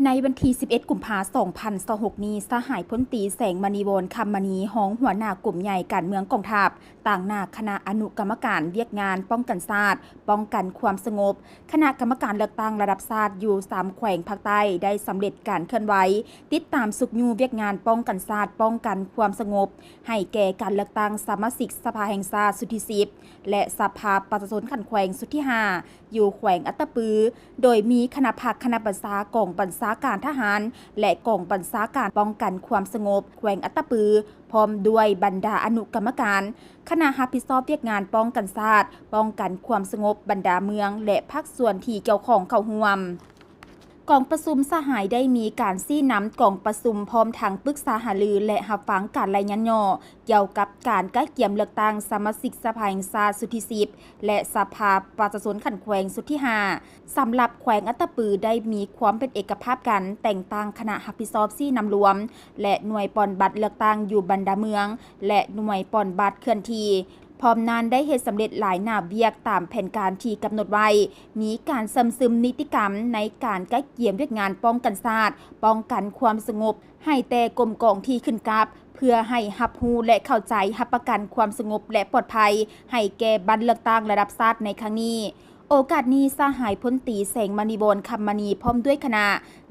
ໃນວັນທີສິບເອັດ ກຸມພາ ສອງພັນຊາວຫົກນີ້, ສະຫາຍພົນຕີ ແສງມະນີວອນ ຄຳມະນີ, ຮອງຫົວໜ້າກົມໃຫຍ່ການເມືອງກອງທັບ, ຕາງໜ້າຄະນະອະນຸກຳມະການວຽກງານປ້ອງກັນຊາດ, ປ້ອງກັນຄວາມສະຫງົບ, ຄະນະກຳມະການເລືອກຕັ້ງລະດັບຊາດຢູ່ສາມແຂວງພາກໃຕ້ ໄດ້ສຳເລັດການເຄື່ອນໄຫວ ຕິດຕາມຊຸກຍູ້ວຽກງານປ້ອງກັນຊາດ, ປ້ອງກັນຄວາມສະຫງົບ ໃຫ້ແກ່ການເລືອກຕັ້ງສະມາຊິກສະພາແຫ່ງຊາດຊຸດທີສິບ ແລະ ສະພາປະຊາຊົນຂັ້ນແຂວງຊຸດທີຫ້າ ຢູ່ແຂວງອັດຕະປື, ໂດຍມີຄະນະພັກຄະນະບັນຊາກອງບັນຊາການທະຫານ ແລະ ກອງບັນຊາການປ້ອງກັນຄວາມສະຫງົບແຂວງອັດຕະປື, ພ້ອມດ້ວຍບັນດາອະນຸກຳມະການຄະນະຮັບຜິດຊອບວຽກງານປ້ອງກັນຊາດ, ປ້ອງກັນຄວາມສະຫງົບບັນດາເມືອງ ແລະ ພາກສ່ວນທີ່ກ່ຽວຂ້ອງເຂົ້າຮ່ວມ. ກອງປະຊຸມສະຫາຍໄດ້ມີການຊີ້ນຳກອງປະຊຸມ ພ້ອມທັງປຶກສາຫາລື ແລະ ຮັບຟັງການລາຍງານຫຍໍ້ກ່ຽວກັບການກະກຽມເລືອກຕັ້ງສະມາຊິກສະພາແຫ່ງຊາດຊຸດທີສິບ ແລະ ສະພາປະຊາຊົນຂັ້ນແຂວງຊຸດທີຫ້າ ສຳລັບແຂວງອັດຕະປື ໄດ້ມີຄວາມເປັນເອກະພາບກັນ, ແຕ່ງຕັ້ງຄະນະຮັບຜິດຊອບຊີ້ນຳລວມ ແລະ ໜ່ວຍປ່ອນບັດເລືອກຕັ້ງຢູ່ບັນດາເມືອງ ແລະ ໜ່ວຍປ່ອນບັດເຄື່ອນທີ່. ພ້ອມນັ້ນໄດ້ເຮັດສຳເລັດຫຼາຍໜ້າວຽກຕາມແຜນການທີ່ກຳນົດໄວ້, ມີການເຊື່ອມຊຶມນິຕິກຳໃນການກະກຽມວຽກງານປ້ອງກັນຊາດ, ປ້ອງກັນຄວາມສະຫງົບ ໃຫ້ແຕ່ກົມກອງທີ່ຂຶ້ນກັບ ເພື່ອໃຫ້ຮັບຮູ້ ແລະ ເຂົ້າໃຈຮັບປະກັນຄວາມສະຫງົບ ແລະ ປອດໄພ ໃຫ້ແກ່ບັດເລືອກຕັ້ງລະດັບຊາດໃນຄັ້ງນີ້. ໂອກາດນີ້, ສະຫາຍພົນຕີ ແສງມະນີວອນ ຄຳມະນີ ພ້ອມດ້ວຍຄະນະ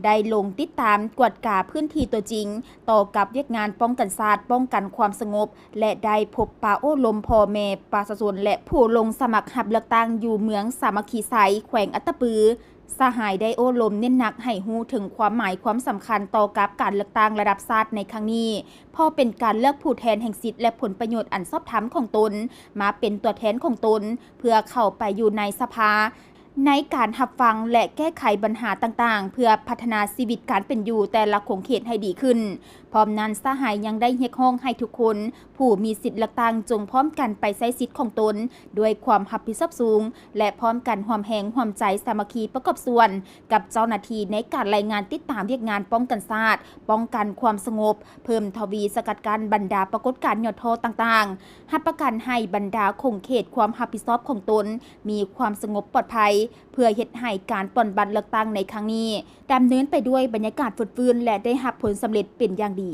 ໄດ້ລົງຕິດຕາມກວດກາພື້ນທີ່ຕົວຈິງ ຕໍ່ກັບວຽກງານປ້ອງກັນຊາດ, ປ້ອງກັນຄວາມສະຫງົບ ແລະ ໄດ້ພົບປະໂອ້ລົມພໍ່ແມ່ປະຊາຊົນ ແລະ ຜູ້ລົງສະໝັກຮັບເລືອກຕັ້ງຢູ່ເມືອງສາມັກຄີໄຊ ແຂວງອັດຕະປື. ສະຫາຍໄດ້ໂອ້ລົມເນັ້ນໜັກໃຫ້ຮູ້ເຖິງຄວາມໝາຍຄວາມສຳຄັນຕໍ່ກັບການເລືອກຕັ້ງລະດັບຊາດໃນຄັ້ງນີ້, ເພາະເປັນການເລືອກຜູ້ແທນແຫ່ງສິດ ແລະ ຜົນປະໂຫຍດອັນຊອບທຳຂອງຕົນ ມາເປັນຕົວແທນຂອງຕົນ ເພື່ອເຂົ້າໄປຢູ່ໃນສະພາ ໃນການຮັບຟັງ ແລະ ແກ້ໄຂບັນຫາຕ່າງໆ ເພື່ອພັດທະນາຊີວິດການເປັນຢູ່ແຕ່ລະຂົງເຂດໃຫ້ດີຂຶ້ນ. ພ້ອມນັ້ນ, ສະຫາຍຍັງໄດ້ຮຽກຮ້ອງໃຫ້ທຸກຄົນຜູ້ມີສິດເລືອກຕັ້ງ ຈົ່ງພ້ອມກັນໄປໃຊ້ສິດຂອງຕົນດ້ວຍຄວາມຮັບຜິດຊອບສູງ ແລະ ພ້ອມກັນຮ່ວມແຮງຮ່ວມໃຈສາມັກຄີປະກອບສ່ວນກັບເຈົ້າໜ້າທີ່ໃນການລາຍງານຕິດຕາມວຽກງານປ້ອງກັນຊາດ, ປ້ອງກັນຄວາມສະຫງົບ, ເພີ່ມທະວີສະກັດກັ້ນບັນດາປາກົດການຫຍໍ້ທໍ້ຕ່າງໆ, ຮັບປະກັນໃຫ້ບັນດາຂົງເຂດຄວາມຮັບຜິດຊອບຂອງຕົນມີຄວາມສະຫງົບປອດໄພ ເພື່ອເຮັດໃຫ້ການປ່ອນບັດເລືອກຕັ້ງໃນຄັ້ງນີ້ ດຳເນີນໄປດ້ວຍບັນຍາກາດຟົດຟື້ນ ແລະ ໄດ້ຮັບຜົນສຳເລັດເປັນຢ່າງດີ.